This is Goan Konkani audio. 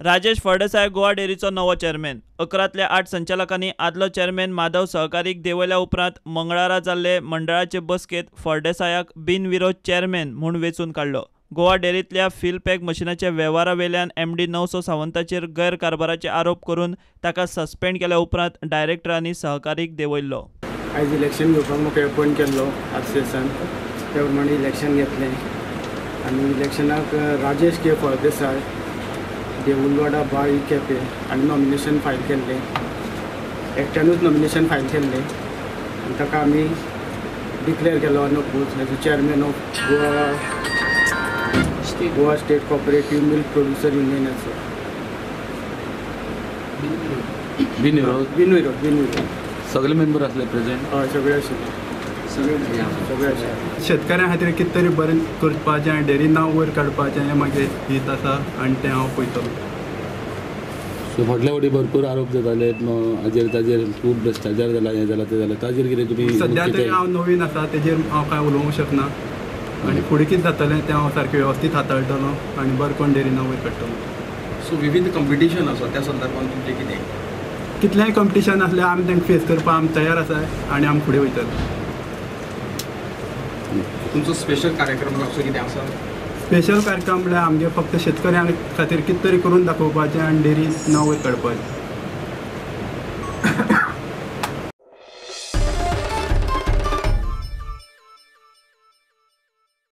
राजेश फळदेसाय गोवा डेअरीचो नवो चेअरमॅन. 11तल्या 8 संचालकांनी आदलो चेअरमॅन माधव सहकारीक देंवयल्या उपरांत मंगळारा जाल्ले मंडळाचे बसकेंत फळदेसायाक बिनविरोध चेअरमॅन म्हूण वेंचून काडलो. गोवा डेअरींतल्या फिल पॅक मशिनाच्या वेव्हारा वेल्यान एमडी नवसो सावंताचेर गैरकारभाराचे आरोप करून ताका सस्पेंड केल्या उपरांत डायरेक्टरांनी सहकारीक देंवयल्लो. आयज इलेक्शन घेवपाक म्हाका एपॉयंट केल्लो आरसीएसान, त्या प्रमाणे इलेक्शन घेतलें आनी इलेक्शनाक राजेश के फळदेसाय देवुलवाडा बाळी केपें आनी नॉमिनेशन फायल केल्लें. एकट्यानूच नॉमिनेशन फायल केल्लें आनी ताका आमी डिक्लेअर केलो unopposed as a chairman of Goa state cooperative milk producer युनियनाचो. बिनविरोध बिनविरोध सगळे मेंबर आसले प्रेझेंट. हय, सगळे आशिल्ले, सगळे आशिल्ले. शेतकऱ्यां खातीर कितें तरी बरें करपाचें आनी डेअरी नांव वयर काडपाचें हें म्हाजें हित आसा आनी तें हांव पळयतलो. सो फाटल्या फावटी भरपूर आरोप जाताले हाजेर ताजेर, खूब भ्रश्टाचार जाला, हें जाला तें जाला, ताजेर कितें तुमी? सद्या तरी हांव नवीन आसा, तेजेर हांव कांय उलोवंक शकना आनी फुडें कितें जातलें तें हांव सारकें वेवस्थीत हाताळटलो आनी बरें कोण डेअरी नांव वयर काडटलो. सो विविध कॉम्पिटिशन आसा, त्या संदर्भात तुमचें कितें? कितलेंय कॉम्पिटिशन आसल्यार आमी तांकां फेस करपाक आमी तयार आसा आनी आमी फुडें वयतले. तुमचो स्पेशल कार्यक्रम असो कितें आसा? स्पेशल कार्यक्रम म्हळ्यार आमगे फक्त शेतकऱ्यां खातीर कितें तरी करून दाखोवपाचें आनी डेअरी नांव वयर काडपाचें.